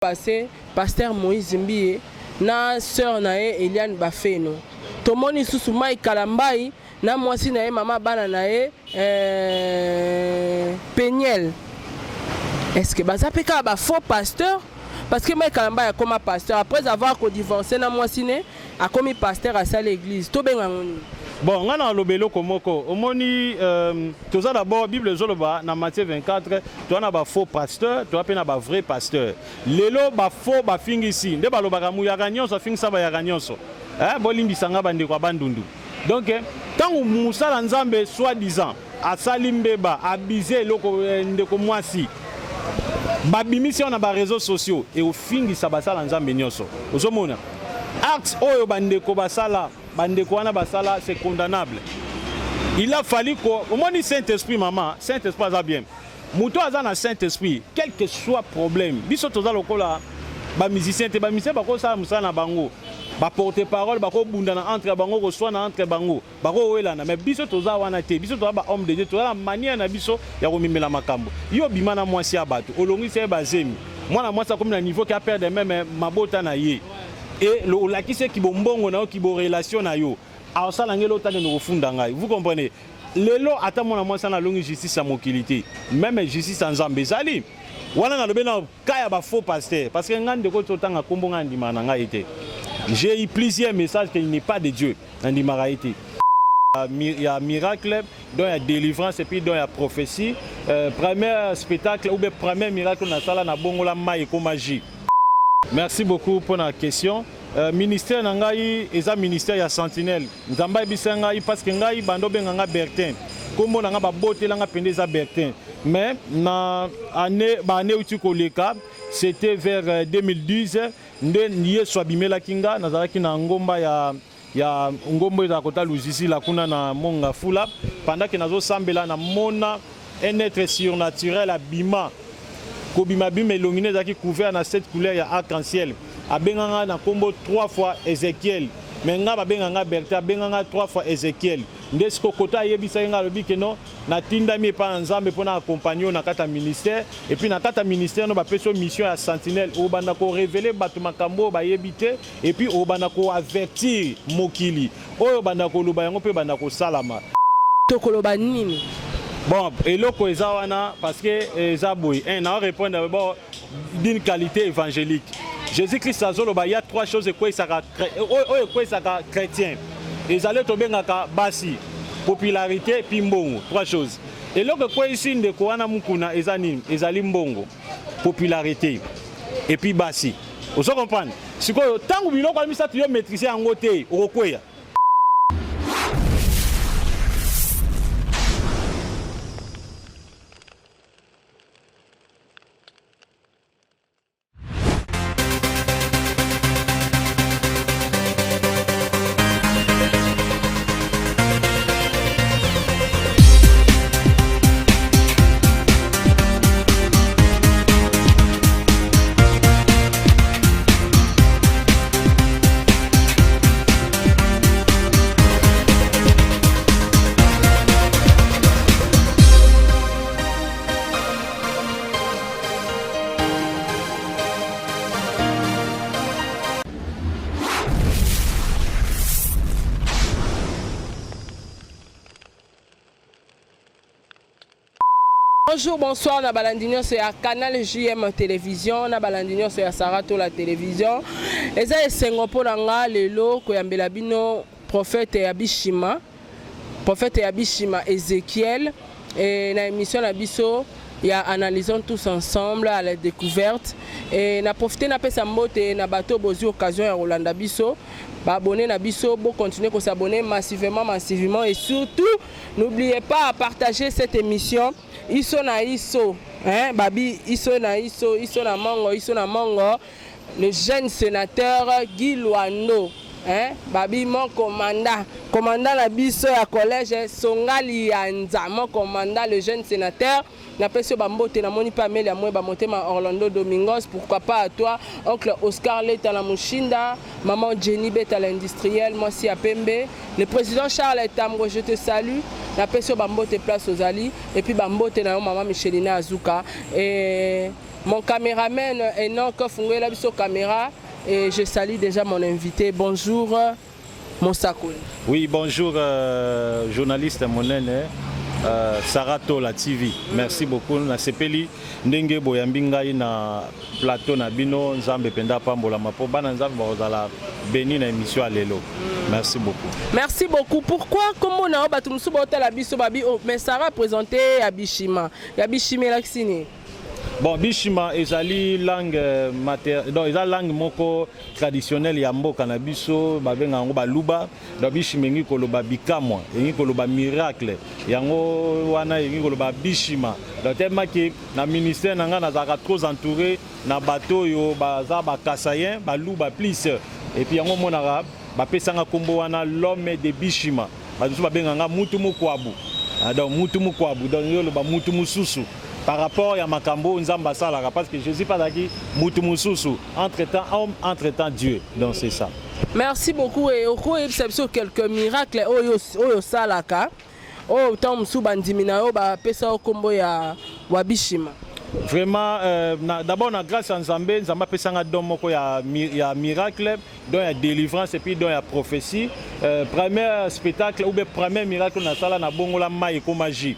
Passe pasteur Moïse Mbiye na sœur na ye Eliane Bafeno. Tomoni susu Mike Kalambayi na mwasi na ye mama bana na ye euh, Peniel. Est-ce que baza pe kaka ba faux pasteur? Parce que Mike Kalambayi akoma pasteur après avoir ko divorcer na mwasi ne akomi pasteur asali église. Tobenga ngo nini? Bon, nga na loba eloko moko. Omoni euh, toza d'abord Bible ezoloba na Matthieu 24, toza na ba faux pasteur, toza pe na ba vrai pasteur. Lelo ba faux bafingisi nde balobaka muyaka nyonso afingisa bayaka nyonso. Eh, bolimbisa nga bandeko ya Bandundu. Donc ntango mosala Nzambe soit disant asali mbeba abize eloko eh, ndeko mwasi babimisi yango na ba réseaux sociaux ekofingisa basala Nzambe nyonso. Ozomona acte oyo bandeko basala bandeko wana basala, c'est condamnable. Il a fallu ko omoni Saint-Esprit, mama Saint-Esprit aza bien. Moto aza na Saint-Esprit, quel que soit problème, biso toza lokola ba musicien te. Ba musicien bakosala mosala na bango, ba porte parole bakobundana entre bango, koswana entre bango, bakowelana, mais biso toza wana te. Biso toza ba homme de Dieu, toza na manière na biso ya komimela makambo. Yo bima na mwasi ya bato, olongisi ye bazemi, mwana mwasi akomi na niveau ke aperdre même mabota na ye, e olakisi ye kibombongo na yo, kiborelation na yo, aosala ngeli otakende kofunda ngai. Vous comprenez? Lelo ata mwana mwasi wana alongi justice ya mokili te, même justice ya Nzambe ezali wana. Nalobi na cas ya ba faux pasteur, parce que ngai ndeko totanga kombo, ngai ndimaka na ngai te. J'ai eu plusieurs messages qu'il n'est pas de Dieu, nandimaka ye te. Ya miracle, don ya délivrance et puis don ya prophétie. Premier spectacle ou bien premier miracle nasala, na bongola mai ekoma jus. Merci beaucoup pour la question. Ministère na ngai eza ministère ya Sentinelle. Nzambe ayebisa ngai, parce que ngai bando obenga nga Bertin, nkombo na ngai babotela nga mpenza eza Bertin, mais na année ba année euti koleka, c'était vers 2010 nde Yesu abimelaki nga. Nazalaki na ngomba ya ngomba ezala kota Luzisila kuna na Monga Fula. Pendant ke nazosambela, namona un être surnaturel abima, kobima bima, elongi ne ezalaki couvert na cette couleur ya arc-en-ciel. Abenga nga na nkombo trois fois Ezekiel, mais nga babenga nga Bertin. Abenga nga trois fois Ezekiel. Nde siko kota ayebisaki nga, alobi ke non, natindami epai na Nzambe mpona accompagner yo na kati ya ministère, et puis na kati ya ministère no bapesi yo mission ya sentinelle, obanda korévéler bato makambo oyo bayebi te, et puis obanda koavertir mokili oyo banda koloba yango mpe banda kosalama. Tokoloba nini? Bon, eloko eza wana, parce que eza boye, na répondre d'abord d'une qualité évangélique. Jésus-Christ azoloba ya trois choses ekweyisaka, oyo ekweyisaka chrétien, ezali tobengaka basi, popularité, puis mbongo. Trois choses. Eloko ekweyisi ndeko wana Mukuna eza nini? Ezali mbongo, popularité et puis basi. Ozo comprendre? Sikoyo ntango biloko wana misato yo maîtrise yango te, okokweya. Bonjour, bonsoir na balandi nyonso ya Canal JM Télévision, na balandi nyonso ya Saratola Télévision. Eza esengo mpo na nga lelo koyambela bino prophète ya Bishima, prophète ya Bishima Ezekiel, et na émission na biso ya Analysons tous ensemble à la découverte. Et na profiter napesa mbote na bato bozwi occasion ya kolanda biso, baabonné na biso, bocontinuer kos'abonner massivement, massivement, et surtout n'oubliez pas à partager cette émission. Iso na iso, hein, babi iso na iso, iso na mongo, iso na mongo, le jeune sénateur Guy Luando, hein, babi mon commandant, commandant na biso ya collège Songali Yanza, mon commandant le jeune sénateur. Napesi yo bambote. Namoni mpe Amelia Mweba Motema, Orlando Domingos, pourquoi pas à toi oncle Oscar Leta na Mushinda, maman Jenny Beta l'industriel, mwasi ya pembe, le président Charles Tambwe, je te salue. Napesi yo bambote place ozali, et puis bambote na yo mama Michelina Azuka et Mon caméraman Enoch fungolela biso caméra et je salue déjà mon invité. Bonjour mosakoli. Oui, bonjour journaliste monene Sarah Tola TV. Merci beaucoup nasepeli ndenge boyambi ngai na plateau na bino. Nzambe mpenza apambolama mpo bana Nzambe bakozala beni na émission ya lelo. Merci beaucoup. Merci beaucoup. Pourquoi kombo na yo, bato mosusu baotala biso babi, oh, mais Sarah présente ya Bishima? Ya Bishima elakisi nini? Bon, bishima ezali langue mater, donc eza langue moko traditionnelle ya mboka na biso, babengaka yango Baluba. Donc bishima elingi koloba bikamwa, elingi koloba miracle. Yango wana elingi koloba bishima. Donc tellement ke na ministère na ngai nazalaka trop entouré na bato oyo baza Bakasaïens, Baluba plus, et puis yango omonaka bapesanga nkombo wana, l'homme de Bishima. Bato mosusu babenganga mutu mokwabu. Ah, donc mutu mokwabu, donc yo oloba mutu mosusu par rapport ya makambo oyo Nzambe asalaka, parce que Jésus mpe azalaki mutu mosusu, entre temps homme, entre temps Dieu. Donc c'est ça. Merci beaucoup. Et okoyebisa biso quelques miracles oyo osalaka, oyo ntango mosusu bandimi na yo bapesa yo nkombo ya Wabishima? Vraiment, d'abord na grâce ya Nzambe, Nzambe apesanga don moko ya miracle, don ya délivrance et puis don ya prophétie. Premier spectacle ou bien premier miracle nasala, nabongola mai ekoma jus.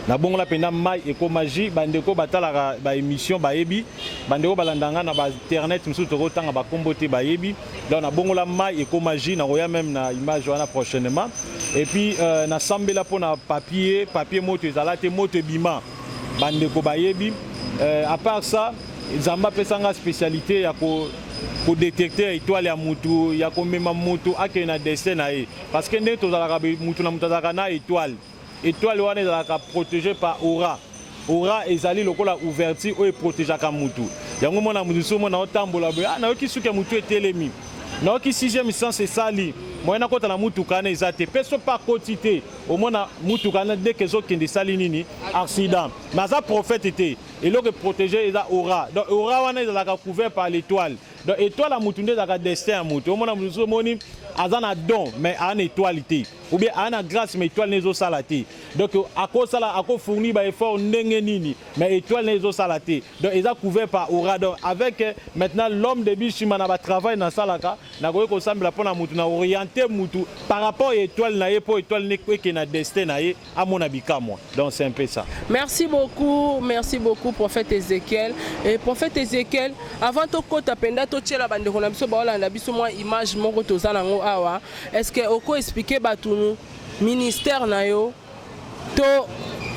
Nabongola mpenza mai ekoma jus. Bandeko batalaka baémission bayebi, bandeko balanda nga na bainternet mosusu, tokotanga bakombo te, bayebi. Donc nabongola mai ekoma jus, nakoya même na image wana prochainement. Et puis nasambela mpona papier, papier moto ezala te, moto ebima, bandeko bayebi. À part ça, Nzambe apesanga spécialité ya kodétecter étoile ya mutu, ya komema mutu akende na destin na ye, parce que ndenge tozalaka, mutu na mutu azalaka na étoile. Étoile wana ezalaka protégé par aura. Aura ezali lokola ouverture oyo eprotégeaka mutu. Yango mona mutu so mona otambola boye, ah, nayoki suki ya mutu etelemi, nayoki sixième sens esali moyen nakota na mutuka wana eza te. Mpe so mpe akoti te, omona mutuka wana deke ezokende, esali nini? Accident. Mais aza prophète te. Eloko eprotéger eza aura. Donc aura wana ezalaka couvert par l'étoile. Donc étoile ya mutu nde ezalaka destin ya mutu. Omona mutu so omoni aza na don mais aza na étoile te, ou bien aza na grâce mais étoile ne ezosala te. Donc akosala, akofournir baeffort ndenge nini, mais étoile ne ezosala te. Donc eza couvert par aura. Donc avec maintenant l'homme de Bishima na batravail nasalaka, nakoki kosambela mpo na mutu, na orienter mutu par rapport ya étoile na ye, mpo étoile ne eke na destin na ye, amona bikamwa. Donc c'est un peu ça. Merci beaucoup, merci beaucoup, prophète Ézéchiel. Et prophète Ézéchiel, avant tokota mpenza, totiela bandeko na biso baolanda biso mwa image moko toza nango awa, est ce que oko expliquer bato ministère na yo to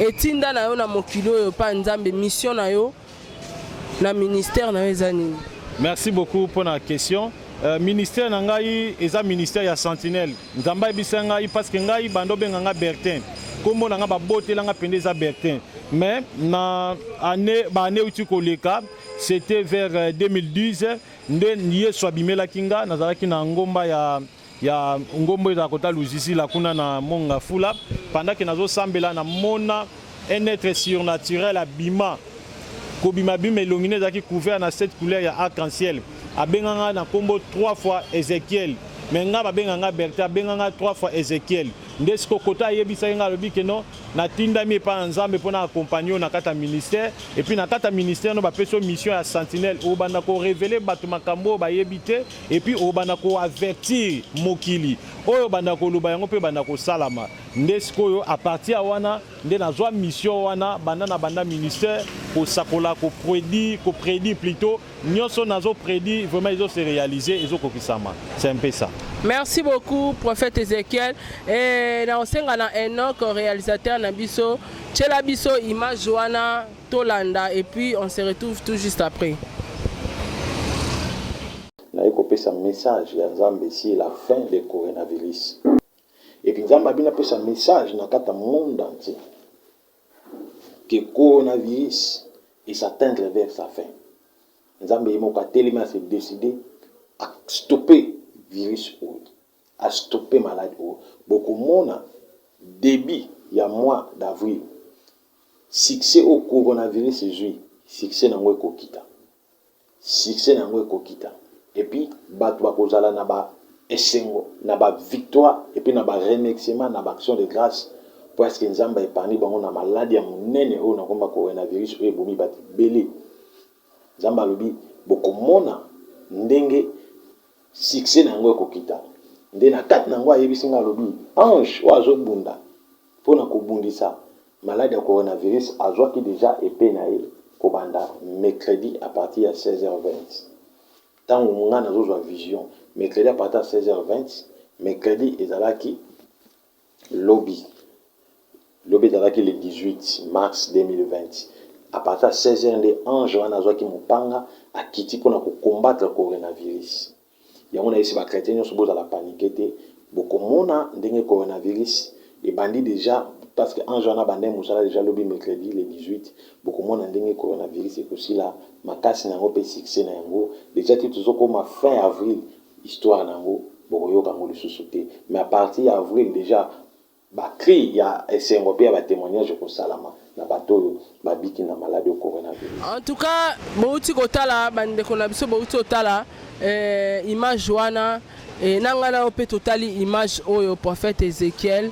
etinda na yo na mokili oyo pa Nzambe, mission na yo na ministère na yo eza nini? Merci beaucoup pour la question. Ministère na ngai eza ministère ya Sentinelle. Nzambe ayebisa ngai, parce que ngai bando obenga nga Bertin, nkombo na ngai babotelanga mpenza eza Bertin, mais na année baannée euti koleka, c'était vers 2010 nde Yesu abimelaki nga. Nazalaki na ngomba ya ngomba ezala kota Luzisila kuna na Monga Fula. Pendant ke nazosambela, namona un être surnaturel abima, kobima bima, elongi ne ezalaki couvert na cette couleur ya arc-en-ciel. Abenganga na nkombo trois fois, Ézéchiel. Mais nga babenganga Bertin, abenganga trois fois Ézéchiel. Nde siko kota ayebisaki nga, alobi ke non, natindami epai na Nzambe mpona accompagner oyo na kati ya ministère. Et puis na kati ya ministère no bapesi yo mission ya sentinelle, obanda korévéler bato makambo oyo bayebi te, et puis obanda koavertir mokili oyo banda koloba yango mpe banda kosalama. Nde sikoyo à partir ya wana nde nazwa mission wana, banda na banda ministère, kosakola, koprédire, koprédire plutôt. Nyonso nazoprédire vraiment ezose réaliser, ezokokisama. C'est un peu ça. Merci beaucoup, prophète Ézéchiel. Et na osenga na Enoch, réalisateur na biso, tiela biso image wana tolanda, et puis on se retrouve tout juste après. Naye kopesa message ya Nzambe sur la fin de coronavirus. Et puis Nzambe abina apesa message na kati ya monde entier que coronavirus es'atteindre vers sa fin. Nzambe ye moko atelemi, ase décider astopper virus oyo, astopper maladie oyo. Bokomona début ya mois d'avril, succès oyo coronavirus ezwi, succès nango ekokita, succès na yango ekokita. Et puis bato bakozala na ba esengo, na bavictoire, et puis na baremerciement, na baaction de grâce, po est-ce Nzambe aépargner bango na maladie ya monene oyo na komba coronavirus, oyo ebomi bato ebele. Nzambe alobi bokomona ndenge succès na yango ekokita. Nde na kati na yango ayebisi nga, alobi ange oyo azobunda mpona kobundisa maladi ya coronavirus azwaki deja épée na ye kobanda mercredi à partir ya 16h20. Ntango nga nazozwa vision mercredi à partir ya 16h20, mercredi ezalaki lobi, lobi ezalaki le 18 mars 2020, à partir ya 16h nde ange wana azwaki mopanga, akiti mpona kocombattre coronavirus. Yango nayebisi bachrétien nyonso, bozala panique te, bokomona ndenge coronavirus ebandi déjà, parce que ange wana abandaki mosala déjà lobi mercredi le 18. Bokomona ndenge coronavirus ekosila makasi na yango mpe succès na yango. Déjà ti tozokóma fin avril, histoire na yango bokoyoka yango lisusu te. Mais à partir ya avril déjà, bacri ya esengo mpe ya batémoignage ekosalama na bato oyo babiki na maladi ya coronavirus. En tout cas, bouti kotala, bandeko na biso, bouti kotala image wana na ngai na yo mpe totali image oyo, prophète Ézéchiel.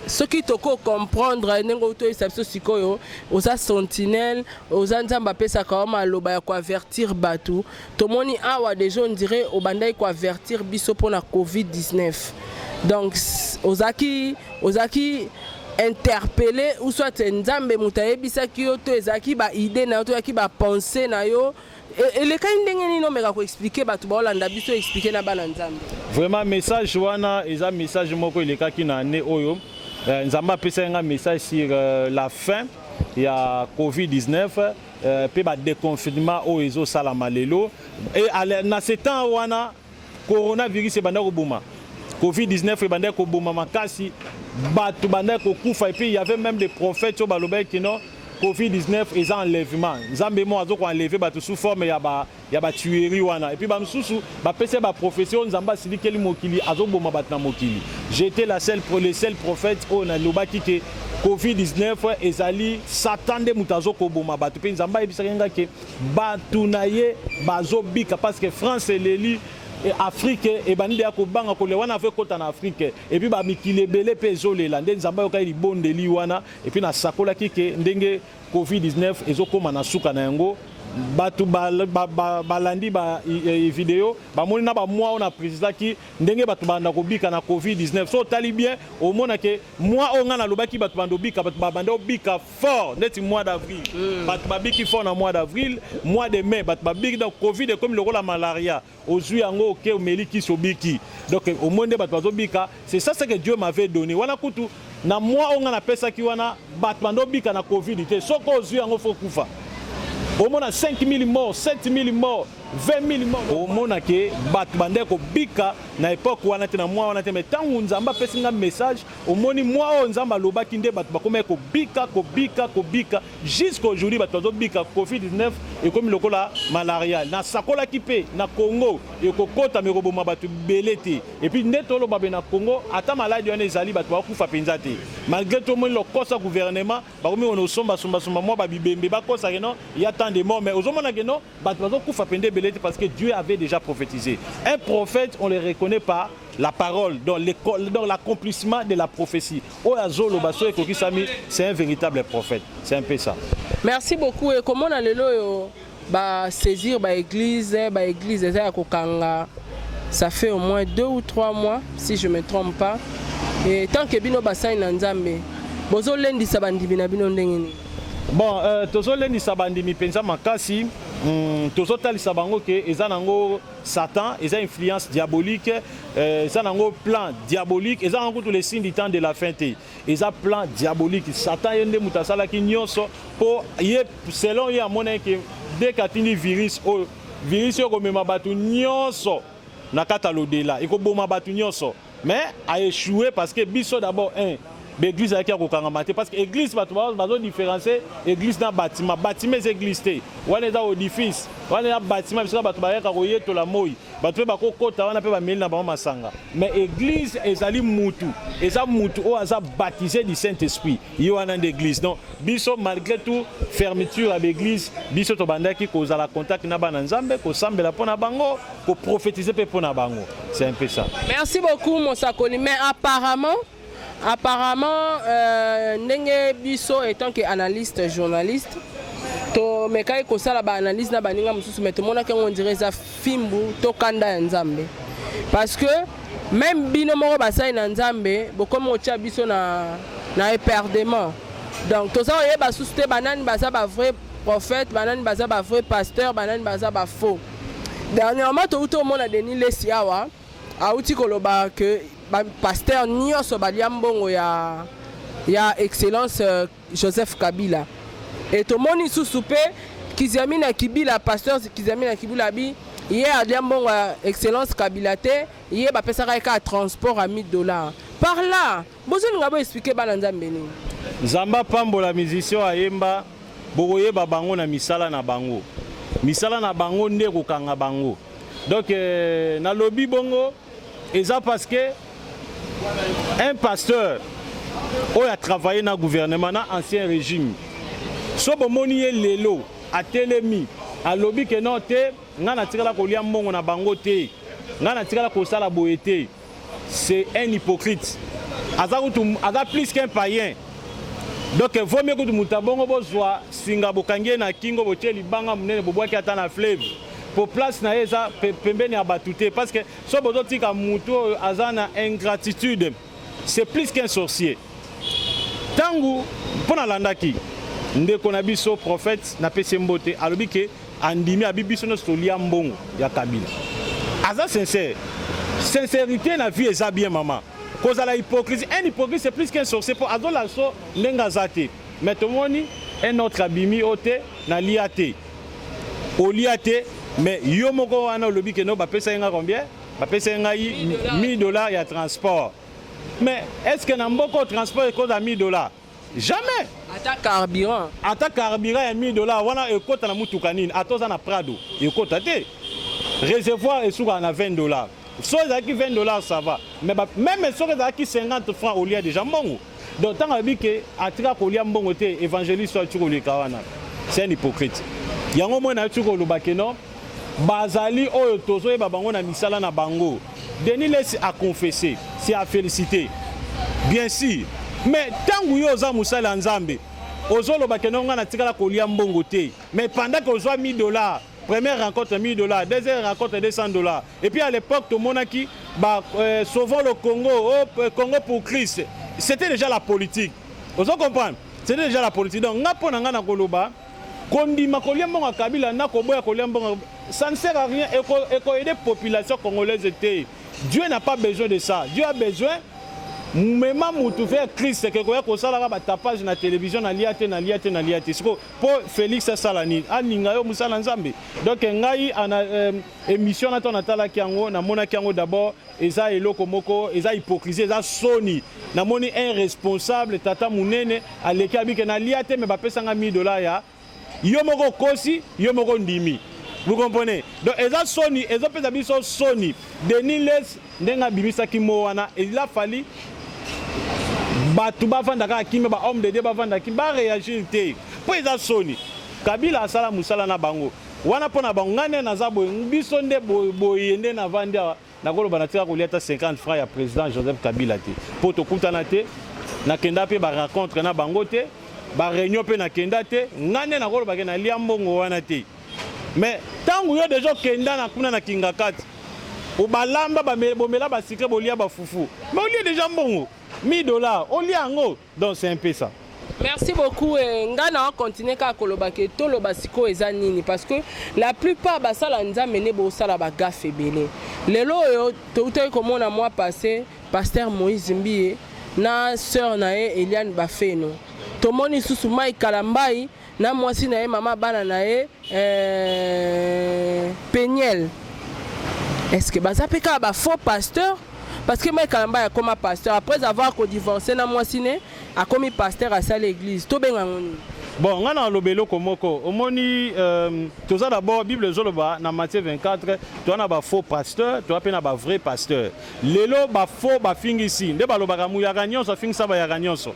Soki tokocomprendre ndenge outi oyebisa biso sikoyo, oza sentinelle, oza Nzambe apesaka yo maloba ya koavertir bato. Tomoni awa déjà, on dirait obandaki koavertir biso mpona COVID-19. Donc ozalaki interpellé ou soit Nzambe moto ayebisaki yo, to ezalaki baidée na yo, to ezalaki bapensée na yo? Elekaki ndenge nini? Omeka koexpliquer bato baolanda biso, expliquer na bana Nzambe. Vraiment, message wana eza message moko elekaki na année oyo. Nzambe apesaki nga message sur la fin ya COVID-19 mpe badéconfinement oyo ezosalama lelo. E na ce temps wana, coronavirus ebanda koboma, COVID-19 ebandaki koboma makasi, bato bandaki kokufa. Et puis il y avait même des prophètes oyo balobaki non, COVID-19 eza enlèvement, Nzambe mo aza koenlever bato sous forme ya batuerie wana. Et puis bamosusu bapesi baprophétie oyo Nzambe asilikeli mokili, azoboma bato na mokili. J'étais la seule, le seul prophète oyo nalobaki ke COVID-19 ezali Satan nde moto azokoboma bato. Mpe Nzambe ayebisaki nga ke bato na ye bazobika, parce que France eleli, Afrique ebandi deya kobanga kolela wana avo ekɔta na Afrique. Et puis bamikili ebele mpe ezolela nde Nzambe ayokaki libondeli wana. Et puis nasakolaki ke ndenge COVID-19 ezokóma na suka na yango. Bato balandi ba video, bamoni na bamwa oyo na précisaki ndenge bato banda kobika na COVID-19. So otali bien, omona ke mwa oyo ngai nalobaki bato banda obika, bato babanda obika fort neti mois d'avril. Bato babiki fort na mois d'avril, mois de mai bato babiki. Donc COVID ekomi lokola malaria, ozwi yango, oke, omeli kisi, obiki. Donc omoni nde bato bazobika. C'est ça ce que Dieu m'avait donné wana. Kutu na mwa oyo ngai napesaki wana, bato banda obika na COVID te. Soki ozwi yango, faut kufa. Omona 5000 morts, 7000 morts, 20 000 morts. Omona ke bato bandeki kobika na époque wana te, na mwa wana te. Mais ntango Nzambe apesi nga message, omoni mwa oyo Nzambe alobaki nde bato bakomaki kobika, kobika, kobika jusqu'aujourd'hui. Bato bazobika, COVID-19 ekomi lokola malaria. Nasakolaki mpe na Congo ekokɔta, me ekoboma bato ebele te. Et puis nde toloba be na Congo, ata maladi wana ezali, bato bakufa mpenza te, malgré tomoni lokosa gouvernement bakomi kona osombasomba mwa babibembe, bakosaka non, y a tant de morts. Mais ozomona ke non, bato bazokufa mpenza ebele te, parce que Dieu avait déjà prophétisé. Un prophète, on le reconnaît par la parole, donc l'accomplissement de la prophétie. Oyo azoloba so ekokisami, c'est un véritable prophète. C'est un peu ça. Merci beaucoup. Ekomona lelo oyo basaisir baéglise, baéglise eza ya kokanga, ça fait au moins 2 ou 3 mois si je me trompe pas. Et tant que bino basali na Nzambe, bozolendisa bandimi na bino ndenge nini? Bon, tozolendisa bandimi mpenza makasi. Tozotalisa bango ke eza nango Satan, eza influence diabolique, eza nango plan diabolique, eza nango kutu le signe du temps de la fin te, eza plan diabolique. Satan ye nde moto asalaki nyonso mpo ye, selon ye, amonaki ke dès atindi virus oyo, virus oyo ekomema bato nyonso na kati ya lodela, ekoboma bato nyonso. Mais aéchoué, parce que biso d'abord, un, baéglise ayaki ya kokangama te, parce que église, bato bazodifférencier église na bâtiment. Bâtiment eza église te, wana eza édifice, wana eza bâtiment bisika bato bayaka koyetola moi, bato mpe bakokota wana mpe bameli na bango masanga. Mais église ezali mutu, eza mutu oyo aza baptisé du Saint Esprit, ye wana nde église. Donc biso, malgré tout fermeture ya baéglise, biso tobandaki kozala contact na bana Nzambe, kosambela mpo na bango, koprophétise mpe mpo na bango. C'est un peu ça. Merci beaucoup, mosakoli. Mais apparemment, ndenge biso, étant que analyste journaliste, Tomekaki kosala baanalyse na baninga mosusu, mais tomonaki yango on dirait eza fimbu to kanda ya Nzambe, parce que même bino moko basali na Nzambe bokomi kotia biso na éperdument. Donc toza koyeba susu te banani baza bavrai prophète, banani baza bavrai pasteur, banani baza bafaux. Dernièrement, touti omona Denis Lesi awa auti koloba ke bapasteur nyonso balia mbongo ya Excellence Joseph Kabila. E tomoni susu mpe Kiziamina Kibila, pasteur Kiziamina Kibila abi ye alia mbongo ya Excellence Kabila te, ye bapesaka ye kaka transport ya 1000 $. Par là, bozolinga boexpliquer bana Nzambe nini? Nzambe apambola musicien ayemba: bokoyeba bango na misala na bango, misala na bango nde ekokanga bango. Donc nalobi bongo eza parce que un pasteur oyo atravaille na gouvernement na ancien régime, so bomoni ye lelo atelemi, alobi ke non te, ngai natikala kolia mbongo na bango te, ngai natikala kosala boye te, c'est un hypocrite. Aza kutu, aza plus qu'un païen. Donc vaut mieux kutu moto abongo bozwa singa, bokangi ye na kingo, botie libanga monene, bobwaki ata na fleuve, po place na ye eza pembeni ya bato te. Parce que so bozotika motu oyo aza na ingratitude, c'est plus qu'un sorcier. Ntango mpo nalandaki ndeko na biso prophète, napesi ye mbote, alobi ke andimi, abi biso nyonso tolia mbongo ya Kabila. Aza sincère. Sincérité na vie eza bien, mama. Kozala hypocrisie, un hypocrite, c'est plus qu'un sorcier, mpo azola so ndenge aza te. Mais tomoni un autre abimi o te, nalia te, olia te, mais yo moko wana olobi ke no, bapesaki nga combien? Bapesaki ngai 1000 $ ya transport. Mais est ce que na mboka oyo transport ekozala 1000 $? Jamais. Ata carburant. Ata carburant ya 1000 $ wana ekota na mutuka nini? Ata oza na Prado, ekota te. Réservoir esukaka na 20 $. So ezalaki 20 $, ça va, mais même soki ezalaki 50 francs, olia déjà mbongo. Donc ntango alobi ke atika kolia mbongo te, évangéliste oyo ati koleka wana, c'est un hypocrite. Yango moi nayoti koloba ke non, bazali oyo tozoyeba bango na misala na bango. Denis Lesi a confessé, c'est à féliciter, bien sûr, mais ntango yo oza mosali ya Nzambe, ozoloba ke non, ngai natikala kolia mbongo te, mais pendant que ozwa 1000 $, première rencontre 1000 $, deuxième rencontre 200 $, et puis à l'époque tomonaki ba Sauvons le Congo, oh, Congo pour Christ, c'était déjà la politique. Ozo comprendre, c'était déjà la politique. Donc nga, mpo na ngai, na koloba kondima kolia mbongo ya Kabila na koboya kolia mbongo, ça ne sert à rien. Ekoaider population congolaise te. Dieu n'a pas besoin de ça. Dieu a besoin mema mutu vers Christ ke koya kosalaka batapage na télévision: nalia te, nalia te, nalia te. Siko mpo Félix asala nini? Aninga yo mosala Nzambe. Donc ngai ana émission na to natalaki yango, namonaki yango d'abord eza eloko moko eza hypocrisie, eza soni. Namoni un responsable, tata monene, aleki abike nalia te, me bapesanga 1000 $ ya yo moko okosi, yo moko ndimi. Vous comprenez? Donc eza soni, ezopesa biso soni. Denis Les, ndenge abimisaki mo wana, il a fallu bato bavanda kaka kimia, bahomme de Dieu bavanda kimia, baréagir te, mpo eza soni. Kabila asala mosala na bango wana mpo na bango. Ngai nde naza boye, biso nde boye nde navandi awa, nakoloba natika kolia ata 50 francs ya président Joseph Kabila te, mpo tokutana te, nakenda mpe barencontre na bango te, baréunion mpe nakenda te. Ngai nde nakolobake nalia mbongo wana te. Mais ntango yo deja okenda na kuna na Kingakati, obalamba, bomela basucré, bolia bafufu, mais olie déjà mbongo 1000 $, olia yango. Donc c'est un peu ça. Merci beaucoup. Ngai na continue kaka koloba ke toloba sikoyo eza nini, parce que la plupart basala Nzambe nde bosala bagaffes ebele. Lelo oyo toutaki komona mois passé pasteur Moïse Mbiye na sœur na ye Eliane Bafeno. Tomoni lisusu Mike Kalambai na mwasi na ye, mama bana na ye Peniel. Est ce que baza mpe kaka bafaux pasteur? Parce que Mike Kalambai akoma pasteur après avoir kodivorce na mwasi ne, akomi pasteur, asali église. Tobenga yango nini? Bon, ngai naloba eloko moko. Omoni, toza d'abord, Bible ezoloba na Matthieu 24, toza na bafaux pasteur, toza mpe na bavrai pasteur. Lelo bafaux bafingisi nde balobaka muyaka nyonso afingisa bayaka nyonso.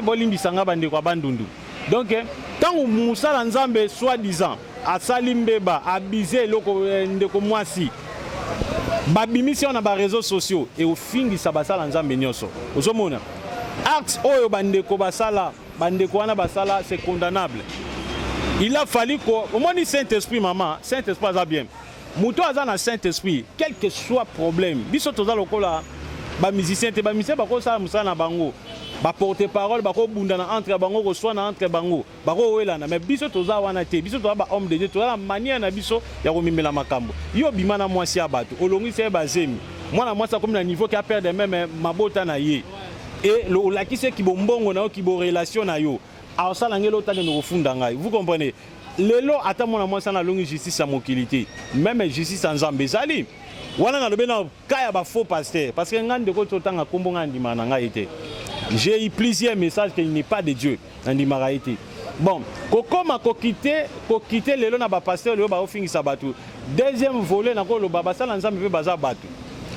Bolimbisa nga, bandeko ya Bandundu. Donc ntango mosala Nzambe soi disant asali mbeba, abize eloko, ndeko mwasi, babimisi wana na baréseaux sociaux, eofingisa basala Nzambe nyonso. Ozomona acte oyo bandeko basala, bandeko wana basala, c'est condamnable. Il a fallu ko omoni Saint Esprit, mama Saint Esprit aza bien. Moto aza na Saint Esprit, quel que soit problème, biso toza lokola bamusicien te. Bamusicien bakosala mosala na bango, baporte parole bakobundana entre bango, koswana entre bango, bakowelana, mais biso toza wana te. Biso toza bahomme de Dieu, toza na manière na biso ya komimela makambo. Yo obima na mwasi ya bato, olongisi ye bazemi, mwana mwasi akomi na niveau ke aperdre même mabota na ye, e olakisi ye kibombongo na yo, kiborelation na yo, aosala ngeli otakende kofunda ngai. Vous comprenez? Lelo ata mwana mwasi wana alongi justice ya mokili te, même justice ya Nzambe ezali wana. Nalobi na ka ya bafaux pasteur, parce que ngai, ndeko, totanga nkombo, ngai ndimaka na ngai te. J'ai eu plusieurs messages qu'il n'est pas de Dieu, nandimaka ye te. Bon, kokoma kokite kokite lelo na bapasteur, lelo baofingisa bato. Deuxième volet, nakoloba basala Nzambe mpe baza bato.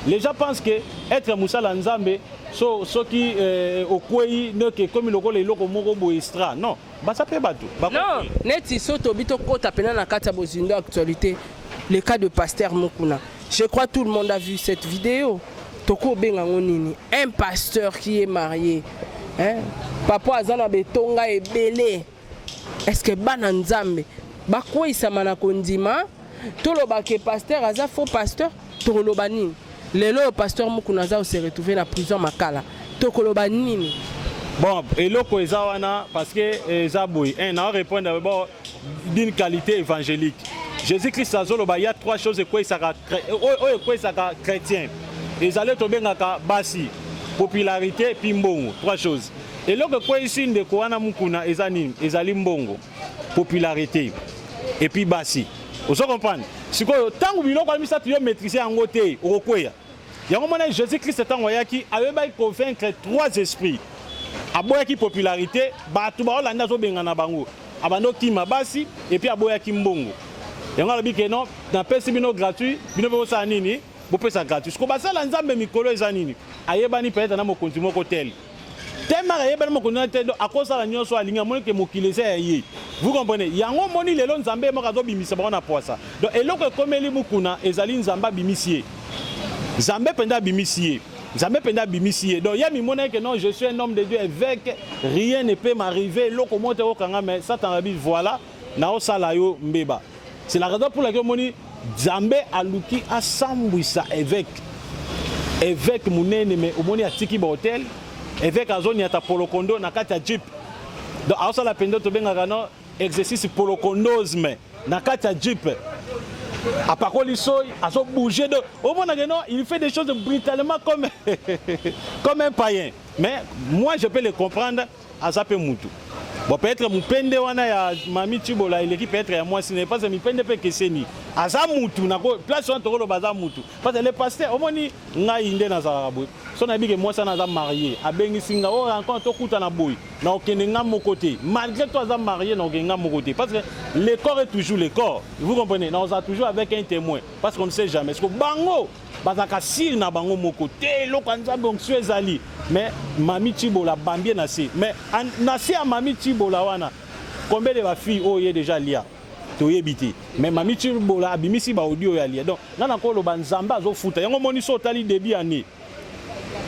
Les gens pensent que être mosala Nzambe, so soki okwei noke ekomi lokola eloko moko boye extra. Non, baza mpe bato. Non, neti so tobi tokɔta mpena na kati ya bozindo actualité, le cas de pasteur Mokuna, je crois tout le monde a vu cette vidéo. Tokobenga yango nini? Un pasteur qui est marié, hein? Papa aza na betonga ebele. Est ce que bana Nzambe bakweyisama na kondima? Tolobake pasteur aza faux pasteur? Tokoloba nini lelo oyo pasteur Mokuna aza ose retrouve na prison Makala? Tokoloba nini? Bon, eloko eza wana, parce que eza boye un na répondre d'abord d'une qualité évangélique. Jésus Christ azoloba ya trois choses ekweyisaka, oyo ekweyisaka chrétien, ezali tobengaka basi, popularité, puis mbongo. Trois choses. Eloko ekweyisi ndeko wana Mokuna eza nini? Ezali mbongo, popularité et puis basi. Ozo comprendre? Sikoyo, ntango biloko wana misato yo maîtrise yango te, okokweya. Yango mona Jésus Christ, ntango ayaki, ayebaki convaincre trois esprits. Aboyaki popularité, bato baolanda azobengana bango, abandi okima basi, et puis aboyaki mbongo. Yango alobi ke non, napesi bino gratuit, bino mpe bosala nini? Bopesa gratuit. Siko basala Nzambe mikolo eza nini? Ayebani peut-être na mokonzi moko tel temaka, ayebani mokonzi wana te, akosala nyonso alingi, amoni ke mokili eza ya ye. Vous comprenez? Yango omoni lelo Nzambe moko azobimisa bango na poisa. Donc eloko ekomeli Mokuna ezali Nzambe abimisi ye, Nzambe mpenza abimisi ye, Nzambe mpenza abimisi ye. Donc ye mimonaki ke non, je suis un homme de Dieu, évêque, rien ne peut m'arriver, eloko moko te okanga. Mais Satan abi voilà, naosala yo mbeba. C'est la raison pour laquelle omoni Nzambe aluki asambwisa évêque, évêque monene, mais omoni atiki bahotel, évêque azoniata polokondo na kati ya jeep. Donc aosala mpenza tobengaka no exercice polokondosme na kati ya jeep, apakoli soyi, azobouge. Donc omonaka non, il fait des choses brutalement comme un païen. Mais moi, je peux le comprendre, aza mpe mutu. Bon, peut-être mopende wana ya mami Tibola eleki peut-être ya mwasi na, parce que mipende mpe ekeseni. Aza mutu na place wana, tokoloba aza mutu, parce que le pasteur, omoni ngai nde nazalaka boye, so nayebi ke mwasi wana aza marié, abengisi nga o rencontre, tokutana boye, na okende nga moko te. Malgré to aza marié, na okende nga moko te, parce que le corps est toujours le corps. Vous comprenez? Na ozala toujours avec un témoin, parce qu'on ne sait jamais. Parce que bango bazalaka sire na bango moko te, eloko ya Nzambe, onction ezali. Mais mami Tibola bambie na se, mais na se ya mami Tibola wana, combien de bafille oyo ye déjà lia, toyebi te. Mais mami Tibola abimisi baaudio oyo alia. Donc nga na koloba Nzambe azofuta yango. Omoni, so otali début année,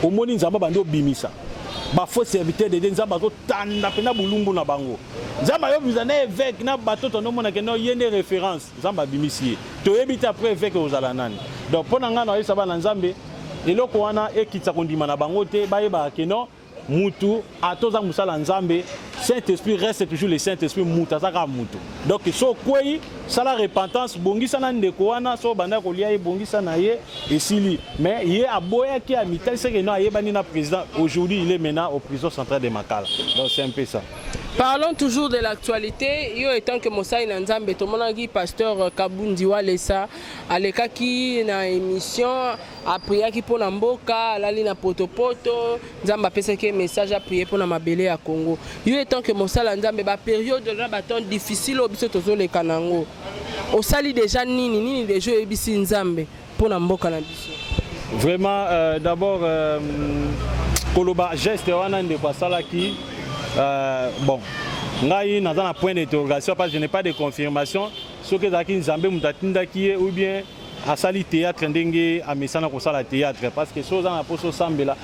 omoni Nzambe abandi obimisa bafaux serviteur de Dieu. Nzambe azotanda mpena bulumbu na bango. Nzambe ayobimisa na évêque na bato tonomonake no ye nde référence. Nzambe abimisi ye, toyebi te après évêque ozala nani. Donc mpo na ngai, nayebisa bana Nzambe, eloko wana ekitisa kondima na bango te. Bayebaka ke non, mutu ata oza mosala Nzambe, Saint Esprit reste toujours le Saint Esprit. Mutu aza kaka mutu. Donc so okwei, sala repentance, bongisa na ndeko wana. So obanda kolia ye, bongisa na ye, esili. Mais ye aboyaki, amitalisaki no ayebani na président. Aujourd'hui, il est maintenant au prison centrale de Makala. Donc c'est un peu ça. Parlons toujours de l'actualité. Yo, étant que mosali na Nzambe, tomonaki pasteur Kabundi Walesa alekaki na émission, apriaki mpo na mboka, alali na potopoto, Nzambe apesaki ye message aprie mpo na mabele ya Congo. Yo, étant que mosali ya Nzambe, bapériode na batemps difficile oyo biso tozoleka nango, osali déjà nini? Nini déjà oyebisi Nzambe mpo na mboka na biso? Vraiment, d'abord, koloba geste wana ndeko asalaki, bon, ngai naza na point d'interrogation, parce que je n'ai pas de confirmation soki ezalaki Nzambe moto atindaki ye ou bien asali théâtre ndenge amesana kosala théâtre. Parce que so oza na mposa osambela,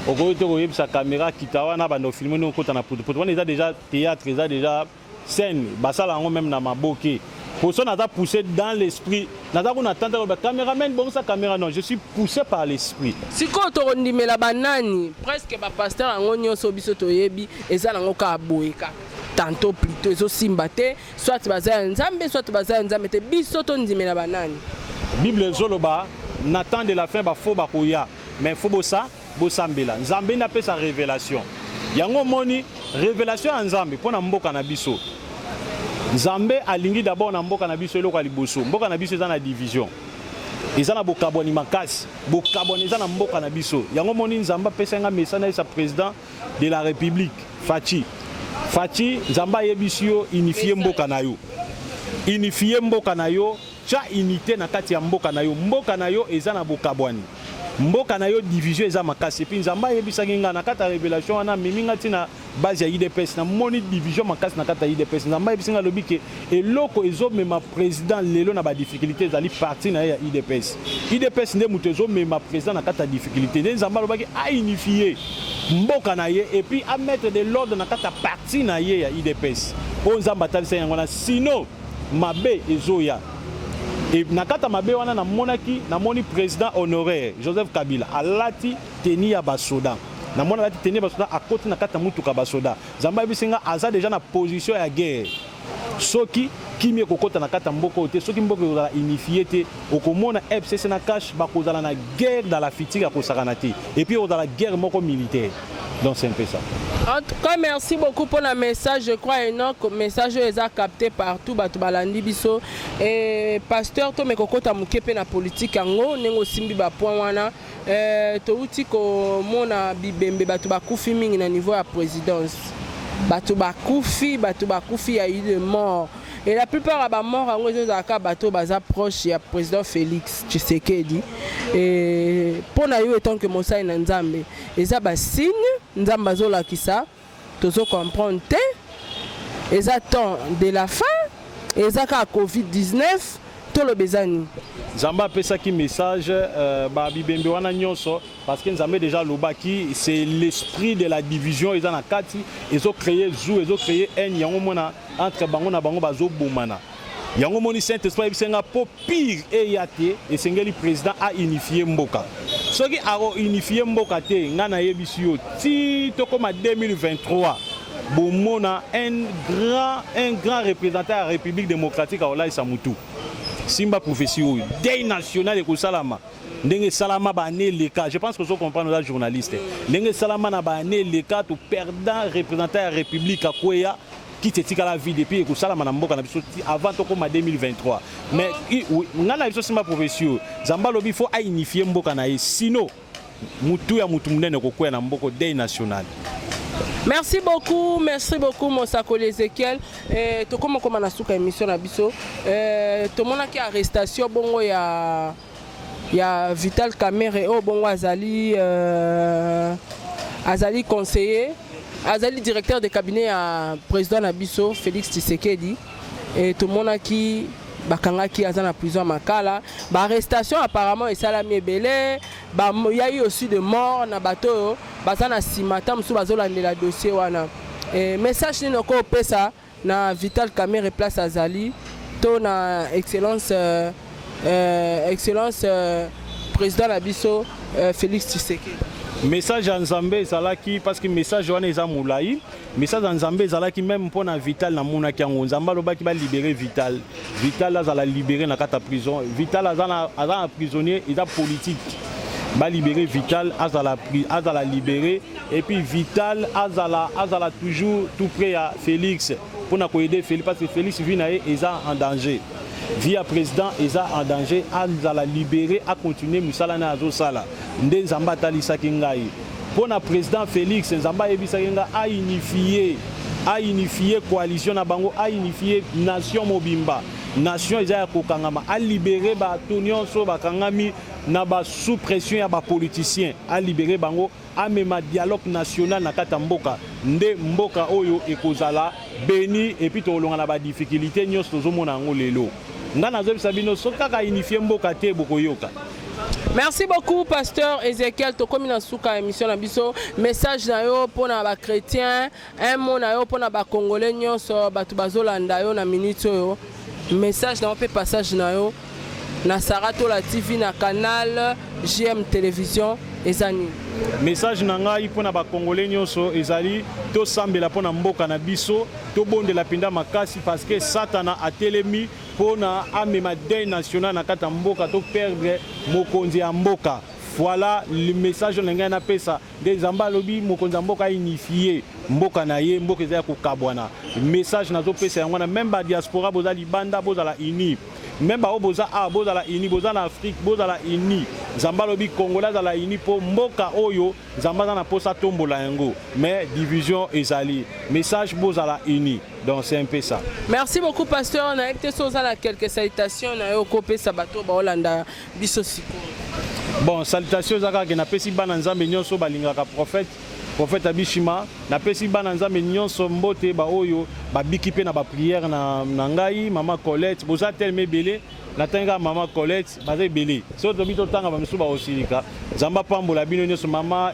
okoki te koyebisa caméra kita wana, banda ofilme ndenge okota na potopoto wana. Eza déjà théâtre, eza déjà Scène basala yango meme na maboke poso naza pousse dans l'esprit naza kuna tanta koloba cameraman bongisa camera non je suis pousse par l'esprit. Sikoyo tokondimela ba nani? Presque ba pasteur yango nioso biso toyebi eza nango kaka boye kaka tantot plutot ezo simba te soit baza ya nzambe soit baza ya nzambe te biso tondimela ba nani? Bible ezoloba na temps de la fin ba faux bakoya mais faut bosa Bosambela nzambe nde apesa revelation yango omoni revelation ya nzambe pona mboka na biso nzambe alingi d'abord na mboka na biso eloko ya liboso mboka na biso eza na division eza na bokabwani makasi bokabwani eza na mboka na biso yango omoni nzambe apesa nga message nayesa president de la republique Fatshi Fatshi nzambe ayebisi yo unifie mboka na yo unifie mboka na yo Tia unite na kati ya mboka na yo. Mboka na yo eza na bokabwani. Mboka na yo division eza makasi. Et puis Nzambe ayebisaki nga na kati ya revelation wana amemi nga ti na base ya udps na moni division makasi na kati ya udps. Nzambe ayebisi nga alobi ke eloko ezo mema president lelo na ba difficultes ezali parti na ye ya udps. Udps nde mutu ezo mema president na kati ya difficulte. Nde Nzambe alobaki a unifier mboka na ye et puis a mettre de l'ordre na kati ya parti na ye ya udps. Oyo Nzambe atalisaki yango wana sinon mabe ezoya et na kati ya mabe wana namonaki namoni president honoraire Joseph Kabila alati tenue ya ba soda namoni alati tenue ya ba soda akoti na kati ya mutuka ba soda Nzambe ayebisi nga aza dejà na position ya guerre soki kimia ekokota na kati ya mboka oyo te soki mboka ekozala unifie te okomona FCC na cash bakozala na guerre dans la future ya kosakana te et puis ekozala guerre moko militaire Donc c'est un peu ça. En tout cas, merci beaucoup pour le message. Je crois Enoch, message oyo eza capté partout bato balandi biso. Et pasteur to mekokota moke pe na politique yango ndenge osimbi ba point wana. Euh, touti komona bibembe bato bakufi mingi na niveau ya présidence. Bato bakufi, bato bakufi ya eu de mort. Et la plupart ya ba mort yango ezozala kaka bato baza proche ya président Félix Tshisekedi. Et mpo na yo etant que mosali na Nzambe, eza ba signe Nzambe azolakisa tozo comprendre te. Eza temps de la fin, eza kaka Covid-19, toloba eza nini? Nzambe apesaki message euh, ba bibembe wana nyonso parce que Nzambe déjà alobaki c'est l'esprit de la division eza na kati ezo créer zou ezo créer haine yango mona entre bango na bango bazo bomana yango moni saint esprit ayebisi nga po pire eya te esengeli président a unifier mboka soki ako unifier mboka te nga nayebisi yo ti tokoma 2023 bomona un grand représentant ya République démocratique akolalisa mutu. Simba prophétie oyo deuil national ekosalama ndenge esalama ba année eleka. Je pense que ozo comprendre, oza journaliste. Ndenge esalama na ba année eleka, to perdant représentant ya république akweya, kiti etikala vide. Et puis ekosalama na mboka na biso avant tokóma 2023. Mais ngai na biso, simba prophétie oyo. Nzambe alobi faut aunifie mboka na ye, sinon mutu ya mutu monene ekokweya na mboka, deuil national. Merci beaucoup, merci beaucoup Mosakoli Ezekiel. Eh, tokoma koma na suka émission na biso. Eh, tomonaki arrestation bongo ya Vital Kamerhe oyo bongo azali conseiller, azali directeur de cabinet ya président na biso Félix Tshisekedi. Et tomonaki bakangaki, aza na prison ya Makala. Baarrestation apparemment esalami ebele, ya eu aussi de mort na bato oyo baza na nsima ta mosusu bazolandela dossier wana. E, message nini okopesa na Vital Kamerhe place azali to na excellence président na biso Félix Tshisekedi? Message ya Nzambe ezalaki, parce que message wana eza molai, message ya Nzambe ezalaki même mpo na Vital. Namonaki yango, Nzambe alobaki balibere Vital, Vital azala libéré na kati ya prison. Vital aza na prisonnier, eza politique. Balibere Vital, azala libéré. Et puis Vital azala toujours tout près ya Félix mpona koaider Félix, parce que Félix, vie na ye eza en danger, vie ya président eza en danger. Azala libéré, acontinue mosala na ye azosala. Nde Nzambe atalisaki ngai mpo na président Félix, Nzambe ayebisaki ngai aunifie coalition na bango, aunifie nation mobimba. Nation eza ya kokangama, alibere bato nyonso bakangami na basous pression ya bapoliticien, alibere bango, amema dialogue national na kati ya mboka. Nde mboka oyo ekozala béni et puis tokolonga na badifficulté nyonso tozomona yango lelo. Ngai nazoyebisa bino, soki kaka unifie mboka te, bokoyoka. Merci beaucoup, pasteur Ezekiel. Tokomi na suka émission na biso. Message na yo mpona bachrétien, un mot na yo mpona bacongolais nyonso, bato bazolanda yo na minute oyo. Message na yo mpe passage na yo na Saratola TV, na canal GM Télévision, eza nini? Message na ngai mpona bacongolais nyonso ezali: tosambela mpona mboka na biso, tobondela mpenza makasi, parce que Satana atelemi mpona amema deuil national na kati ya mboka, toperdre mokonzi ya mboka. Voilà le message na ngai napesa. Nde Nzambe alobi mokonzi ya mboka aunifie mboka na ye, mboka eza ya kokabwana. Message nazopesa yango wana. Même badiaspora, boza libanda, bozala uni. Même baoyo boza awa, bozala uni. Boza na Afrique, bozala uni. Nzambe alobi Congolais azala uni, mpo mboka oyo Nzambe aza na mposa atombola yango, mais division ezali. Message: bozala uni. Donc c'est un peu ça. Merci beaucoup, pasteur. Nayebi te so oza na quelques salutations na yo okopesa bato baolanda biso sikoyo. Bon, salutation eza kaka ke napesi bana Nzambe nyonso balingaka prophète Abishima. Napesi bana Nzambe nyonso mbote, baoyo babiki mpe na baprière na ngai. Mama Colette, boza telema ebele. Natangi kaka mama Colette, baza ebele. Soki tobi totanga, bamisusu bakosilika. Nzambe apambola bino nyonso. Mama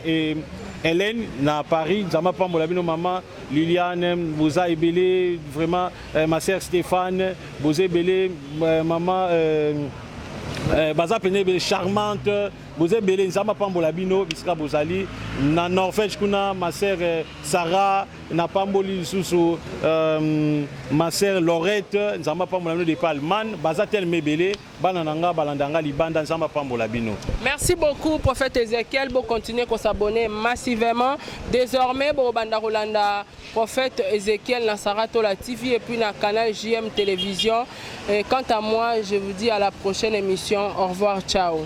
Hélène na Paris, Nzambe apambola bino. Mama Liliane, boza ebele vraiment. Ma sœur Stéphane, boza ebele. Mama baza pene ebele. Charmante, boza ebele. Nzambe apambola bino bisika bozali. Na Norvège kuna, ma sœur Sarah, napamboli lisusu ma sœur Lorette. Nzambe apambola bino depuis Allemagne. Baza telema ebele, bana na nga balanda nga libanda. Nzambe apambola bino. Merci beaucoup, prophète Ezekiel. Bo continuer ko s'abonner massivement. Désormais, bobanda kolanda prophète Ezekiel na Saratola TV et puis na canal JM Télévision. Et quant à moi, je vous dis à la prochaine émission. Au revoir, ciao.